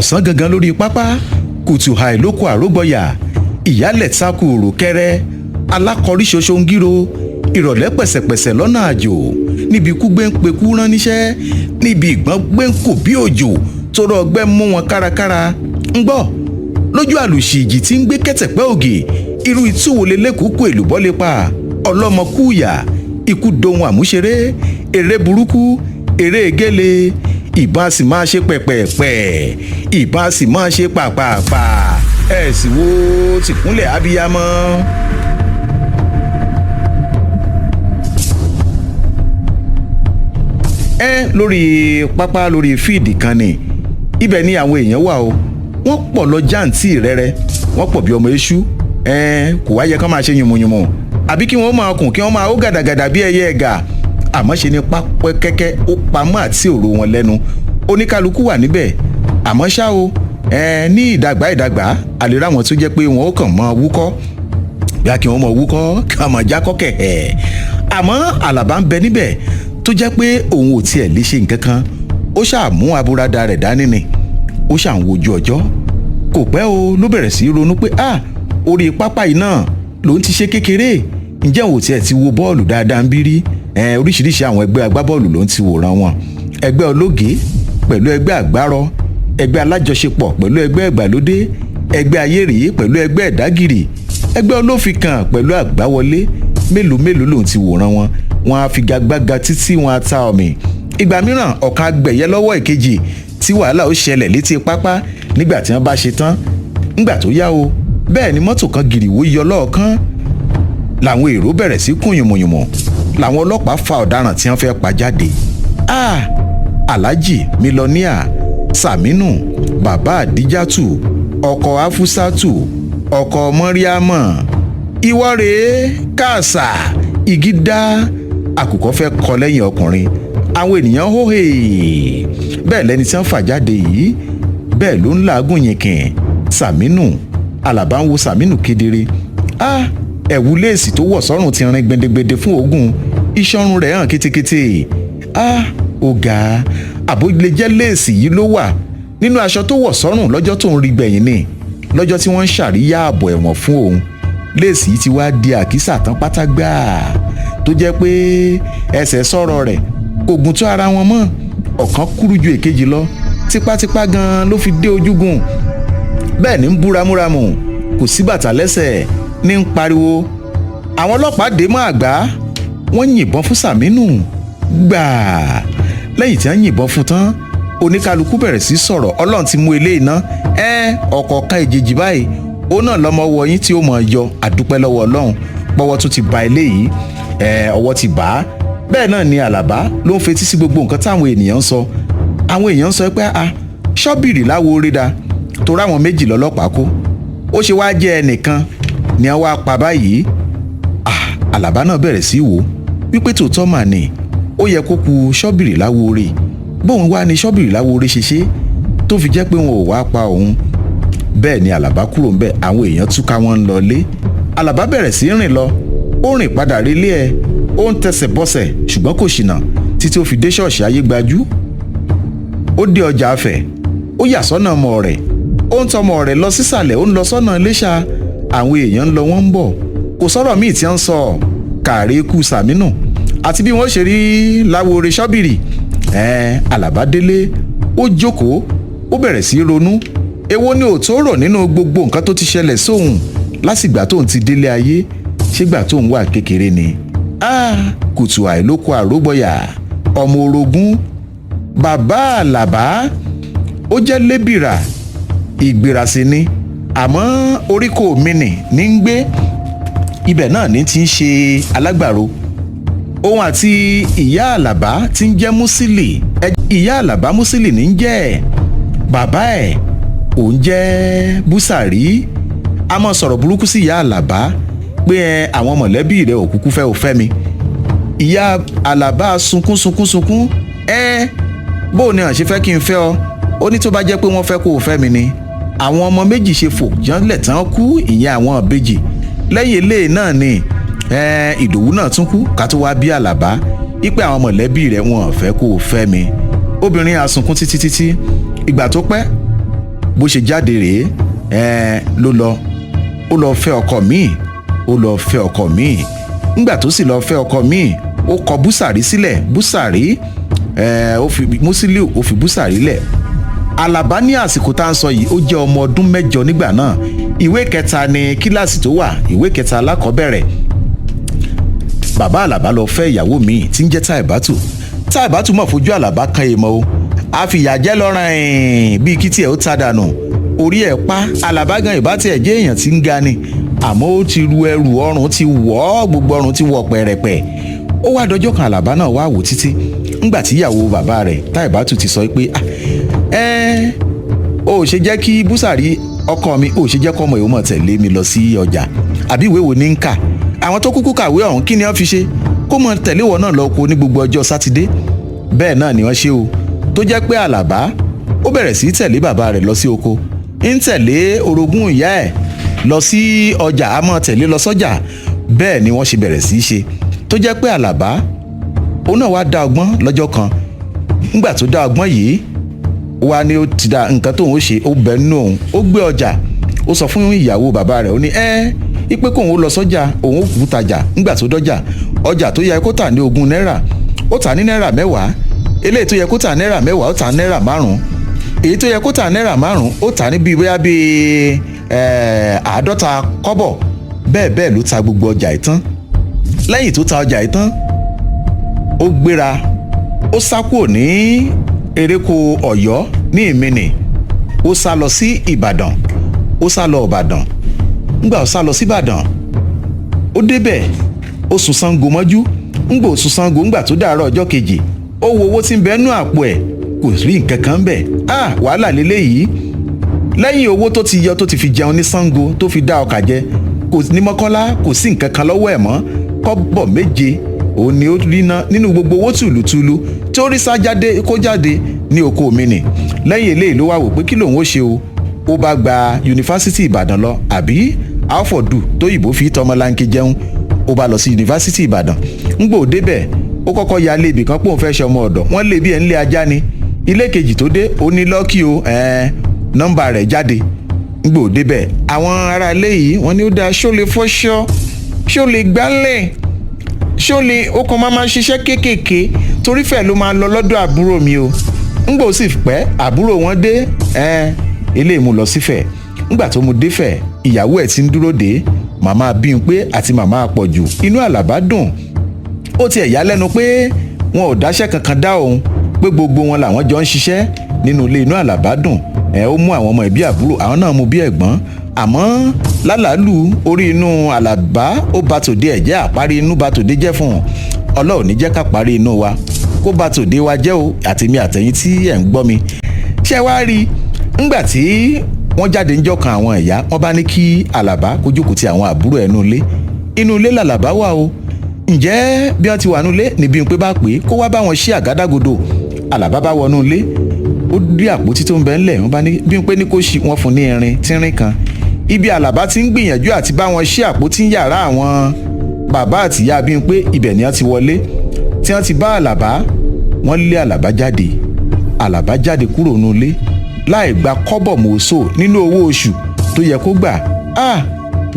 Ọ̀sán gangan lórí pápá kùtù hàì lóko àrógbọ̀yà, ìyálẹ̀ takù òrùkẹrẹ alákọ̀rí ṣoṣo ń gírò, ìrọ̀lẹ́ pẹ̀sẹ̀pẹ̀sẹ̀ lọ́nà àjò, níbi ikú gbé ń pekú rán níṣẹ́, níbi ìgbọ́n gbé ń kò bí òjò tó rọ ọgbẹ́ mú wọn kárakára. Ń gbọ́ lójú àlùsì ìjì tí ń gbé kẹ̀tẹ̀pẹ́ ògì, irú ìtúwò lélẹ́kùkù èlùbọ́ lè pa ọlọ́mọ kúùyà. Ikú dohun àmúṣeré, eré burúkú, eré egéle. Ìbọn a sì máa ṣe pẹ̀pẹ̀pẹ̀, ìbọn a sì máa ṣe pàpàpà. Ẹ sì wo tìkúnlẹ̀ abiyamọ. Ẹ lórí pápá, lórí fíìdì kan ni, ibẹ̀ ni àwọn èèyàn wà o. Wọ́n pọ̀ lọ jáǹtì rẹ́rẹ́, wọ́n pọ̀ bí ọmọ eṣú. Ẹ kò wá yẹ kán máa ṣe yùmùyùmù àbí kí wọ́n máa kùn, kí wọ́n máa ó gàdàgàdà bí ẹyẹ ẹ̀gà. Àmọ́ ṣe ni pápẹ́ kẹ́kẹ́ ó pamọ́ àti òru wọn lẹ́nu, oníkálukú wà níbẹ̀. Àmọ́ ṣá o, ẹ ní ìdàgbà ìdàgbà àlèrè àwọn tó jẹ́ pé wọn ó kàn mọ́ wúkọ́, bí a kì wọ́n mọ̀ wúkọ́, kí wọ́n mọ̀ jákọ́ kẹ̀ ẹ̀. Àmọ́ Àlàbá ń bẹ níbẹ̀ tó jẹ́ pé òun ò tiẹ̀ lè ṣe nǹkan kan. Ó ṣáà mú aburada rẹ̀ dání ni, ó ṣáà ń wojú ọjọ́. Kò pẹ́ o, ló bẹ̀rẹ̀ sí í ronú pé ah, orí pápá yìí náà lòun ti ṣe kékeré, ǹjẹ́ òun ò tiẹ̀ ti wo bọ́ọ̀lù dáadáa ń bí rí? Oríṣiríṣi àwọn ẹgbẹ́ agbábọ́ọ̀lù ló ń ti wòran wọn: ẹgbẹ́ ológe pẹ̀lú ẹgbẹ́ àgbárọ, ẹgbẹ́ alájọṣepọ̀ pẹ̀lú ẹgbẹ́ ìgbàlódé, ẹgbẹ́ ayérèé pẹ̀lú ẹgbẹ́ ẹ̀dágìrì, ẹgbẹ́ olófinkan pẹ̀lú àgbáwọlé. Mélòó mélòó lòun ti wòran wọn. Wọn á figagbága títí wọn á ta ọ̀mì. Ìgbà mìíràn, ọ̀kan agbẹ̀yẹ lọ́wọ́ ìkejì tí wàhálà ó ṣẹlẹ̀ létí pápá nígbà tí wọ́n bá ṣe tán. Ńgbà tó yá o, bẹ́ẹ̀ ni mọ́tò kan gìrìwó yọ lọ́ọ̀kan, làwọn èrò bẹ̀rẹ̀ sí kún yùmùyùmù, làwọn ọlọ́pàá fa ọ̀daràn tí wọ́n fẹ́ pa jáde. Ah, Alhaji mílíọ̀nìà Saminu, bàbá Àdíjàtù, ọkọ Afusatu, ọkọ Mọ́ríámọ̀, ìwọ rèé káàsà. Igi dá àkùkọ fẹ́ kọ lẹ́yìn ọkùnrin, àwọn ènìyàn hóhè. Bẹ́ẹ̀ lẹni tí wọ́n fà jáde yìí, bẹ́ẹ̀ ló ń làágùn yìnkìn. Saminu, Àlàbá ń wo Saminu kedere. Ah, ẹ̀wù léèsì tó wọ̀ sọ́rùn ti rin gbendegbende fún ogun, iṣan ọrùn rẹ̀ hàn kétékété. Ah, ó ga àbójúlé jẹ́ léèsì yìí ló wà nínú aṣọ tó wọ̀ sọ́rùn lọ́jọ́ tó ń rí gbẹ̀yìn ni, lọ́jọ́ tí wọ́n ń ṣàríyá ààbọ̀ ẹ̀wọ̀n fún òun. Léèsì yìí ti wá di àkísà tán pátá gbáà, tó jẹ́ pé ẹsẹ̀ sọ̀rọ̀ rẹ̀ kò gùn tó ara wọn mọ́, ọ̀kan kúrú ju èkejì lọ. Tipátipá gan-an ló fi dé ojúgun. Bẹ́ẹ̀ ni ń bú ramúramù, kò sí bàtà lẹ́sẹ̀, ní ń pariwo. Àwọn ọlọ́pàá dé mọ́ àgbá, wọ́n yìnbọn fún Sàmínú gbàá. Lẹ́yìn tí wọ́n yìnbọn fún tán, oníkálukú bẹ̀rẹ̀ sí sọ̀rọ̀. Ọlọ́run ti mú eléyìí ná ẹ ọ̀kọ̀ọ̀kan ìjèjì báyìí, ó náà lọ́mọ wọ̀nyí tí ó mọ̀ yọ. Àdúpẹ́ lọ́wọ́ Ọlọ́run, pọ́wọ́ tún ti ba eléyìí, ẹ ọwọ́ ti bà á. Bẹ́ẹ̀ náà ni Àlàbá ló ń fetí sí gbogbo nǹkan táwọn ènìyàn ń sọ. Àwọn èèyàn ń sọ pé a ṣọ́bìrì láwo réda torí àwọn méjì lọ́lọ́pàá kó, ó ṣe wá jẹ́ ẹnìkan ni wọ́n wá pa báyìí. Àlàbá náà bẹ̀rẹ̀ sí wò wípé tòótọ́ mà ní ó yẹ kó ku ṣọ́bìrì láwo rè. Bóun wá ní ṣọ́bìrì láwo rè ṣe ṣe tó fi jẹ́ pé wọn ò wá pa òun? Bẹ́ẹ̀ ni Àlàbá kúrò ń bẹ̀, àwọn èèyàn túká, wọn ń lọ lé. Àlàbá bẹ̀rẹ̀ sí rìn lọ, ó rìn padà relé ẹ̀, ó ń tẹsẹ̀ bọ́sẹ̀, ṣùgbọ́n kò ṣìnà títí ó fi dé ṣọ́ọ̀ṣì Ayégbájú. Ó dé ọjà Afẹ̀, ó yà sọ́nà ọmọ rẹ̀, ó ń tọmọ rẹ̀ lọ sísàlẹ̀, ó ń lọ sọ́nà Iléṣà. Àwọn èèyàn ń lọ, wọ́n ń bọ̀, kò sọ̀rọ̀ míì tí wọ́n ń sọ kàrí ikú Sàmínù àti bí wọ́n ṣe rí láwore ṣọ́bìrì. Àlàbá délé, ó jókòó, ó bẹ̀rẹ̀ sí í ronú. Èwo ni ò tó rò nínú gbogbo nǹkan tó ti ṣẹlẹ̀ sóhun lásìgbà tóun ti délé ayé? Ṣégbà tóun wà kékeré ni? Kùtù àìlóko àrógbọ̀yà, ọmọ orogún bàbá Àlàbá, ó jẹ́ lébìrà ìgbéra sí ni, àmọ́ oríkò mi nì ní ń gbé ibẹ̀ náà ní ti ń ṣe alágbàro. Òun àti ìyá Àlàbá ti ń jẹ́ Músílì. Ìyá Àlàbá Músílì ní ń jẹ́ ẹ̀, bàbá ẹ̀ òun jẹ́ Búsàrí. A máa sọ̀rọ̀ burúkú sí ìyá Àlàbá pé ẹ àwọn mọ̀lẹ́bí rẹ̀ ò kúkú fẹ́ ò fẹ́ mi. Ìyá Àlàbá sunkún sunkún sunkún. Ẹ bó ni à ṣe fẹ́ kí n fẹ́ ọ? Ó ní tó bá jẹ́ pé wọ́n fẹ́ kó o fẹ́ mi ni àwọn ọmọ méjì ṣe fò jánlẹ̀ tán kú, ìyẹn àwọn ìbejì. Lẹ́yìn eléyìí náà ni Ìdòwú náà tún kú, ká tó wá bí Àlàbá, ipe àwọn mọ̀lẹ́bí rẹ̀ wọn ò fẹ́ kó o fẹ́ mi. Obìnrin àsunkún títí títí. Ìgbà tó pẹ́ Bó ṣe jáde rèé, ló lọ, ó lọ fẹ́ ọkọ míì, ó lọ fẹ́ ọkọ míì. Ńgbà tó sì lọ fẹ́ ọkọ míì, ó kọ Búsàrí sílẹ̀. Búsàrí, ó fi Musiliu, ó fi Búsàrí lẹ̀. Àlàbá ní àsìkò tá à ń sọ yìí, ó jẹ́ ọmọ ọdún 8 nígbà náà. Ìwé kẹta ní kíláàsì tó wà, ìwé kẹta alákọ̀ọ́bẹ̀rẹ̀. Bàbá Àlàbá lọ fẹ́ ìyàwó míì tí ń jẹ́ Táìbátù. Táìbátù mọ̀ fojú Àlàbá kan èèmọ̀ o. Àfìyàjẹ́ lọ́ràn ẹ̀ẹ́n bíi kí tiẹ̀ ó ta dànù orí ẹ̀ pa. Àlàbá gan ìbá tiẹ̀ jẹ́ èèyàn tí ń ga ni, àmọ́ ó ti ru ẹrù, ọrùn ti wọ̀ ọ́, gbogbo ọrùn ti wọ̀ pẹ̀rẹ̀pẹ̀. Ó wá dọjọ́ kan, Àlàbá náà wá wò títí ńgbà tí ìyàwó bàbá rẹ̀ Táìbátù ti sọ pé, "Ẹ ó ṣe jẹ́ kí Búsàrí ọkọ mi, ó ṣe jẹ́ kọ́mọ ìwọ́n mọ̀ tẹ̀lé mi lọ sí ọjà, àbí ìwé wo ní ń kà? Àwọn tó kúkú kàwé ọ̀hún, kí ni wọ́n fi ṣe? Kó mọ tẹ̀lé wọn náà lọ oko ní gbogbo ọjọ́ Sátidé." Bẹ́ẹ̀ náà ni wọ́n ṣe o, tó jẹ́ pé Àlàbá ó bẹ̀rẹ̀ sí tẹ̀lé bàbá rẹ̀ lọ sí oko, ń tẹ̀lé orogún ìyá ẹ̀ lọ sí ọjà, á mọ̀ tẹ̀lé lọ sọ́jà. Bẹ́ẹ̀ ni wọ́n ṣe bẹ̀rẹ̀ sí í ṣe, tó jẹ́ pé Àlàbá òun náà wá dá ọgbọ́n lọ́jọ́ kan. Ńgbà tó dá ọgbọ́n yìí, wá ní ó ti da nǹkan tóun ó ṣe, ó bẹ̀ nínú òun, ó gbé ọjà, ó sọ fún ìyàwó bàbá rẹ̀, ó ní ẹ́ ipe kóun ó lọ sọ́jà, òun ó kú tajà. Ńgbà tó dọ́jà, ọjà tó yẹ kó tà ní 20 náírà, ó tà ní náírà 10. Eléyìí tó yẹ kó tà náírà 10, ó tà náírà 5. Èyí tó yẹ kó tà náírà 5, ó tà ní bíi bóyá bíi 50 kọ́bọ̀. Bẹ́ẹ̀ bẹ́ẹ̀ ló ta gbogbo ọjà yìí tán. Lẹ́yìn tó ta ọjà yìí tán, ó gbéra, ó sá kúrò ní eréko Ọ̀yọ́ ní Ìmìnì, ó sá lọ sí Ìbàdàn, ó sá lọ Ìbàdàn. Ńgbà ó sá lọ sí Ìbàdàn, ó débẹ̀, ó sùn Ṣàngó mọ́jú. Ńgbà ó sùn Ṣàngó, ńgbà tó dàárọ̀ ọjọ́ kejì, ó wo owó tí ń bẹ nú àpò ẹ̀, kò rí nǹkan kan bẹ̀. Ah, wàhálà lélẹ́yìí! Lẹ́yìn owó tó ti yọ, tó ti fi jẹun ní Ṣàngó, tó fi dá ọkà jẹ, kò ní Mọ́kọ́lá, kò sí nǹkan kan lọ́wọ́ ẹ̀ mọ́. Kọ́bọ̀ 7 òun ni ó rí ná nínú gbogbo owó tùlùtùlù tó rí sá jáde kó jáde ní oko mi nì. Lẹ́yìn eléyìí ló wá wò pé kí lòun ó ṣe o. Ó bá gba Yunifásitì Ìbàdàn lọ, àbí àfọ̀dù tóyìnbó fi tọmọláńkì jẹun. Ó bá lọ sí Yunifásitì Ìbàdàn. Ńgbò débẹ̀, ó kọ́kọ́ ya ilé ibì kan pòun fẹ́ ṣe ọmọ ọ̀dọ̀, wọ́n lé bí ẹ̀ ń lé ajá ni. Ilé kejì tó dé, ó ní lucky o, nọ́mbà rẹ̀ jáde. Ńgbò débẹ̀, àwọn ará ilé yìí wọ́n ní ó dáa, ṣó lè fọṣọ, ṣó lè gbálẹ̀, ṣó lè, ó kàn máa ṣiṣẹ́ kéékèèké, torí fẹ́ ló máa lọ lọ́dọ̀ àbúrò mi o. Ńgbò sì pẹ́, àbúrò wọn dé, ilé ìmú lọ sífẹ̀. Ńgbà tó mu défẹ̀, ìyàwó ẹ̀ ti ń dúró dé, màmá Bímpé àti màmá Àpọ̀jù. Inú Àlàbá dùn, ó tiẹ̀ yà lẹ́nu pé wọn ò dáṣẹ́ kankan dá òun, pé gbogbo wọn làwọn jọ ń ṣiṣẹ́ nínú ilé. Inú Àlàbá dùn, ẹ ó mú àwọn ọmọ ẹbí àbúrò, àwọn náà mú bí ẹ̀gbọ́n. Àmọ́ lálàálù orí inú Àlàbá, ó ba tòde ẹ̀ jẹ́, àparí inú ba tòde jẹ́ fún un. Ọlọ́run ní jẹ́ ká parí inú wa kó ba tòde wa jẹ́ o, àtèmi àtẹ̀yìn tí ẹ̀ ń gbọ́ mi. Ṣé wàá rí ńgbà tí wọ́n jáde ńjọ́ kan, àwọn ìyá wọ́n bá ní kí Àlàbá kó jókòó ti àwọn àbúrò ẹ̀ nú ilé. Inú ilé làlàbá wà o. Ǹjẹ́ bí wọ́n ti wà nú ilé ní Bímpé bá pè é kó wá bá wọn ṣí àgádágodo. Àlàbá bá wọnú ilé, ó rí àpótí tó ń bẹ ńlẹ̀. Wọ́n bá ní Bímpé ní kó ṣí, wọ́n fún ní irin tínrín kan. Ibi Àlàbá ti ń gbìyànjú àti bá wọn ṣí àpótí yàrá àwọn bàbá àtìyá Bímpé, ibẹ̀ ni wọ́n ti wọlé tí wọ́n ti bá Àlàbá. Wọ́n lé Àlàbá jáde. Àlàbá jáde kúrò nínú ilé láì gba kọ́bọ̀ mọ́sọ̀ nínú owó oṣù tó yẹ kó gbà. Ah,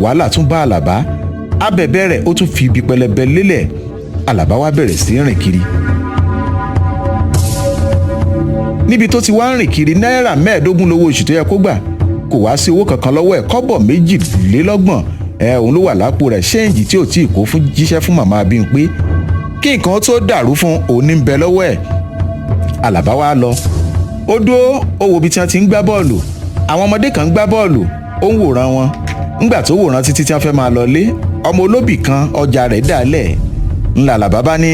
wàhálà tún bá Àlàbá. Abẹ̀bẹ̀ rẹ̀, ó tún fi ibi pẹlẹbẹ lélẹ̀. Àlàbá wá bẹ̀rẹ̀ sí rìn kiri. Níbi tó ti wá ń rìn kiri, náírà 15 lówó oṣù tó yẹ kó gbà, kò wá sí owó kankan lọ́wọ́ ẹ̀. Kọ́bọ̀ 22 ẹ̀ òun ló wà lápò rẹ̀, ṣéǹjì tí ò tí ì kó fún jíṣẹ́ fún màmá Bímpé kí nǹkan tó dàrú fún òun ní ń bẹ lọ́wọ́ ẹ̀. Àlàbá wá lọ, ó dúró, ó wo ibi tí wọ́n ti ń gbá bọ́ọ̀lù. Àwọn ọmọdé kan ń gbá bọ́ọ̀lù, ó ń wòran wọn. Ńgbà tó wòran títí tí wọ́n fẹ́ máa lọ lé, ọmọ olóbì kan ọjà rẹ̀ dálẹ̀ ńlá. Àlàbá bá ní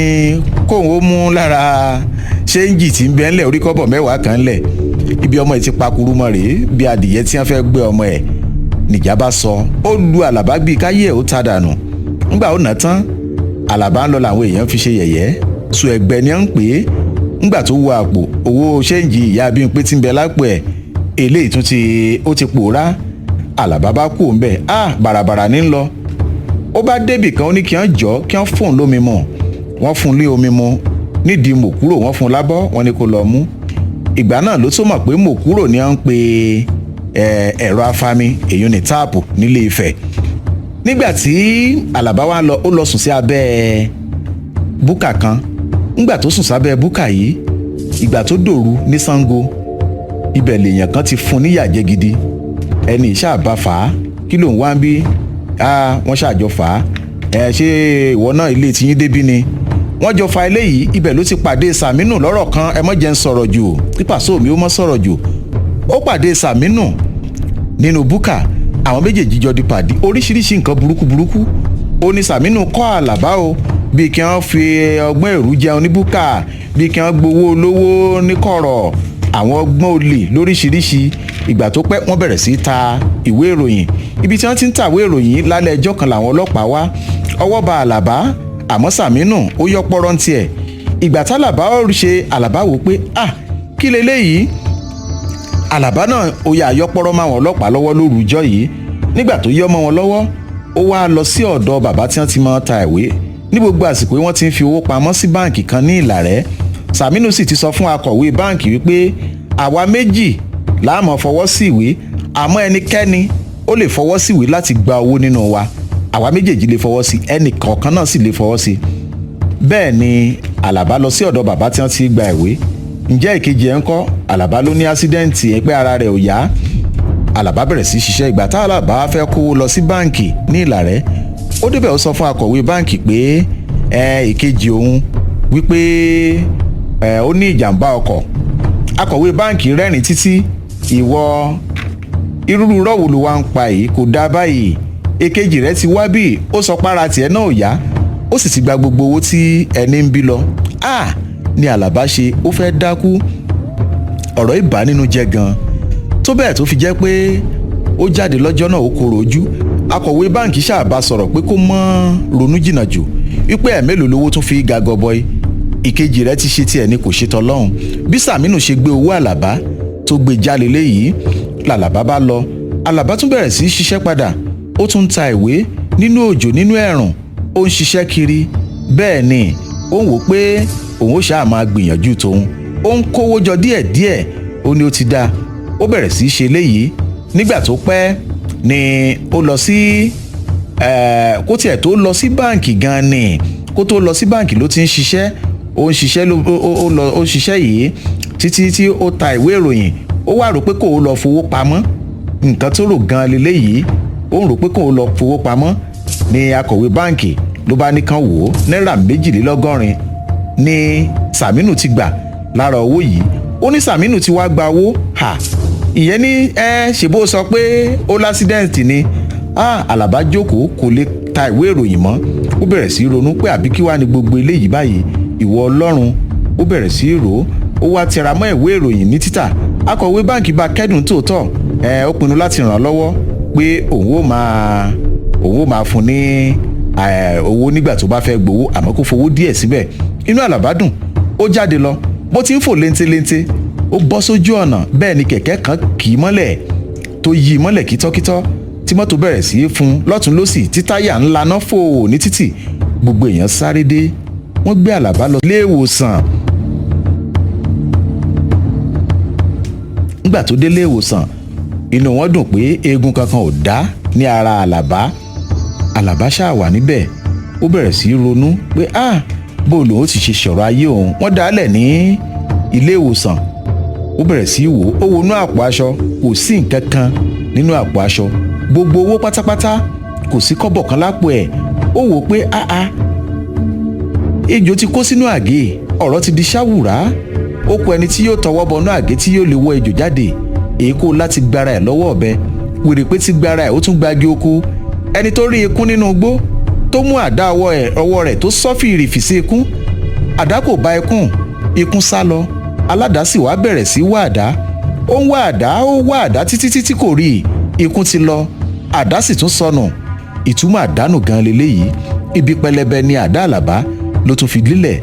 kóun ó mú lára ṣéǹjì tí ń bẹ ńlẹ̀, orí kọ́bọ̀ 10 kan ńlẹ̀. Ibi ọmọ yìí ti pakuru mọ́ rèé bí adìyẹ tí wọ́n fẹ́ gbé ọmọ ẹ̀. Nìjà bá sọ, ó lu Àlàbá bíi káyé ẹ̀ ó ta dànù. Ńgbà ó nà tán, Àlàbá ń lọ làwọn èèyàn fi ṣe yẹ̀yẹ́ sùn, ẹ̀gbẹ́ ni à ń pè é. Ńgbà tó wo àpò owó, ṣéǹjì ìyá Bímpé tí ń bẹ lápò ẹ̀, eléyìí tún ti ó ti pòórá. Àlàbá bá kú òun bẹ́ẹ̀ á bàràbàrà ní lọ. Ó bá débì kan, ó ní kí wọ́n jọ kí wọ́n fóun lómi mu. Wọ́n fún un lé omi mu nídìí mòkúrò, wọ́n fún un lábọ́, wọ́n ní kó lọ mú. Ìgbà náà ló tó mọ̀ pé mòkúrò ni à ń pè. Ẹ̀rọ afami èyí ní táàpù nílé Ifẹ̀. Nígbà tí Àlàbá wa lọ, ó lọ sùn sí abẹ́ búkà kan. Nígbà tó sùn sábẹ́ búkà yìí, ìgbà tó dòru ní Ṣàngó, ibẹ̀ lèèyàn kan ti fún níyà jẹ gidi. Ẹni ìṣàbá fà á, kí ló ń wá ń bí? Wọ́n ṣàjọ fà á. Ẹ ṣé ìwọ náà, ilé tiyín débí ni wọ́n jọ fa eléyìí. Ibẹ̀ ló ti pàdé Sàmínù lọ́rọ̀ kan. Ẹ mọ́ jẹ́ ń sọ̀rọ̀ jù, pípàṣọ mi ó mọ́ sọ̀rọ̀ jù. Ó pàdé Sàmínù nínú búkà. Àwọn méjèèjì jọ di pàdé. Oríṣiríṣi nǹkan burúkú burúkú ó ní Sàmínù kọ́ Àlàbá o, bíi kí wọ́n fi ọgbọ́n èrú jẹun ní búkà, bíi kí wọ́n gbowó olówó ní kọ̀rọ̀, àwọn ọgbọ́n olè lóríṣiríṣi. Ìgbà tó pẹ́, wọ́n bẹ̀rẹ̀ sí í ta ìwé ìròyìn. Ibi tí wọ́n ti ń tàwé ìròyìn lálẹ́ ẹjọ́ kan làwọn ọlọ́pàá wá, ọwọ́ ba Àlàbá, àmọ́ Sàmínù ó yọ pọ́rọ́ ń tiẹ̀. Ìgbà tálàbá ó ṣe, Àlàbá wò pé, ah, kí leléyìí? Àlàbá náà ó yà yọpọ́rọ́ máwọn ọlọ́pàá lọ́wọ́ lóru ọjọ́ yìí. Nígbà tó yọ mọ́ wọn lọ́wọ́, ó wá lọ sí ọ̀dọ̀ bàbá tí wọ́n ti máa ta ìwé. Ní gbogbo àsìkò yìí, wọ́n ti ń fi owó pamọ́ sí báǹkì kan ní Ìlàrẹ́. Sàmínú sì ti sọ fún akọ̀wé báǹkì wípé àwa méjì la máa fọwọ́ sí ìwé, àmọ́ ẹnikẹ́ni ó lè fọwọ́ sí ìwé láti gba owó nínú wa. Àwa méjèèjì lè fọwọ́ sí, ẹnì kọ̀ọ̀kan náà sì lè fọwọ́ sí. Bẹ́ẹ̀ ni Àlàbá lọ sí ọ̀dọ̀ bàbá tí wọ́n ti gba ìwé. Ǹjẹ́ ìkejì ẹ̀ ń kọ́? Àlàbá ló ní accident ẹ̀, pé ara rẹ̀ ò yá. Àlàbá bẹ̀rẹ̀ sí ṣiṣẹ́. Ìgbà tá Àlàbá fẹ́ kówó lọ sí báǹkì ní Ìlàrẹ́, ó débẹ̀, ó sọ fún akọ̀wé báǹkì pé ẹ ìkejì òun wípé ẹ ó ní ìjàmbá ọkọ̀. Akọ̀wé báǹkì rẹ́rìn títí. Ìwọ, irúurú rọ́wọ́ ló wá ń pa yìí? Kò dáa báyìí. Èkejì rẹ̀ ti wá bí, ó sọ pára tiẹ̀ náà ò yá, ó sì ti gba gbogbo owó tí ẹni ń bí lọ. Ah, ní Àlàbá ṣe ó fẹ́ dákú. Ọ̀rọ̀ ìbá nínú jẹ́ gan, tó bẹ́ẹ̀ tó fi jẹ́ pé ó jáde lọ́jọ́ náà, ó korò ojú. Akọ̀wé báǹkì ṣáà sọ̀rọ̀ pé kó mọ́ ronú jìnnà jù, wípé ẹ̀ mélòó lówó tún fi ga gọbọi. Ìkejì rẹ̀ ti ṣe tiẹ̀ ni, kò ṣe tọlọ́hun. Bí Sàmínú ṣe gbé owó Àlàbá tó gbé jálè léyìí làlàbá bá lọ. Àlàbá tún bẹ̀rẹ̀ sí í ṣiṣẹ́ padà. Ó tún ń ta ìwé nínú òjò, nínú ẹ̀rùn, ó ń ṣiṣẹ́ kiri. Bẹ́ẹ̀ ni ó ń wò pé òun ó ṣáà máa gbìyànjú tòun. Ó ń kówó jọ díẹ̀díẹ̀. Ó ní ó ti dáa, ó bẹ̀rẹ̀ sí í ṣe léyìí. Nígbà tó pẹ́ ni ó lọ sí, kó tiẹ̀ tó lọ sí báǹkì gan ni, kó tó lọ sí báǹkì ló ti ń ṣiṣẹ́. Ó ń ṣiṣẹ́ ló ó lọ, ó ń ṣiṣẹ́ yìí títí tí ó ta ìwé ìròyìn. Ó wá rò pé kó o lọ fowó pamọ́. Nǹkan tó rò gan leléyìí, ó ń rò pé kó o lọ fowó pamọ́ ní akọ̀wé báǹkì ló bá ní kán wò ó. Náírà 82 ní Sàmínú ti gbà lára owó yìí. Ó ní Sàmínú ti wá gba owó. Ha, ìyẹn ní ẹ ṣèbó sọ pé ó l'accident ni. Ah, Àlàbá jókòó, kò lè ta ìwé ìròyìn mọ́. Ó bẹ̀rẹ̀ sí í ronú pé àbí kí wàá ní gbogbo eléyìí báyìí, ìwọ Ọlọ́run? Ó bẹ̀rẹ̀ sí í rò ó. Ó wá tẹra mọ́ ìwé ìròyìn ní títà. Akọ̀wé báǹkì bá kẹ́dùn tòótọ́. Ẹ ó pinnu láti ràn án lọ́wọ́ pé òun ó máa fún ní owó nígbà tó bá fẹ́ gbowó, àmọ́ kó fowó díẹ̀ síbẹ̀. Inú Àlàbá dùn. Ó jáde lọ. Bó ti ń fò léńtéléńté, ó bọ́ sójú ọ̀nà. Bẹ́ẹ̀ ni kẹ̀kẹ́ kan kì í mọ́lẹ̀, tó yí i mọ́lẹ̀ kítọ́kítọ́, tí mọ́tò bẹ̀rẹ̀ sí í fún lọ́tún lọ́sì, tí táyà ńlá náà fò ní títì. Gbogbo èèyàn sáré dé, wọ́n gbé Àlàbá lọ ilé ìwòsàn. Nígbà tó délé ìwòsàn, inú wọn dùn pé eegun kankan ò dá ní ara Àlàbá. Àlàbá ṣáà wà níbẹ̀, ó bẹ̀rẹ̀ sí í ronú pé, ah, bó lòun ó ti ṣe sọ̀rọ̀ ayé òun. Wọ́n dálẹ̀ ní ilé ìwòsàn. Ó bẹ̀rẹ̀ sí í wò ó wọnú àpò aṣọ, kò sí nǹkan kan nínú àpò aṣọ. Gbogbo owó pátápátá, kò sí kọ́bọ̀ kan lápò ẹ̀. Ó wò ó pé, ah ah, ejò ti kó sínú àgé, ọ̀rọ̀ ti di ṣáwùrá. Ó kọ ẹni tí yóò tọwọ́ bọnú àgé tí yóò lè wọ́ ejò jáde. Èkó láti gbára ẹ̀ lọ́wọ́ ọ̀bẹ, wèrèpé ti gbára ẹ̀, ó tún gbági oko. Ẹni tó rí ikún nínú igbó, tó mú àdá ọwọ́ rẹ̀, tó sọ́ fìrìfì sí ikún, àdá kò bá ikún, ikún sá lọ. Aládàá sì wá bẹ̀rẹ̀ sí wá àdá. Ó ń wá àdá, ó wá àdá títí títí, kò rí i. Ikún ti lọ, àdá sì tún sọnù. Ìtumọ̀ àdánù gan leléyìí. Ibi pẹlẹbẹ ni àdá Àlàbá ló tún fi lílẹ̀.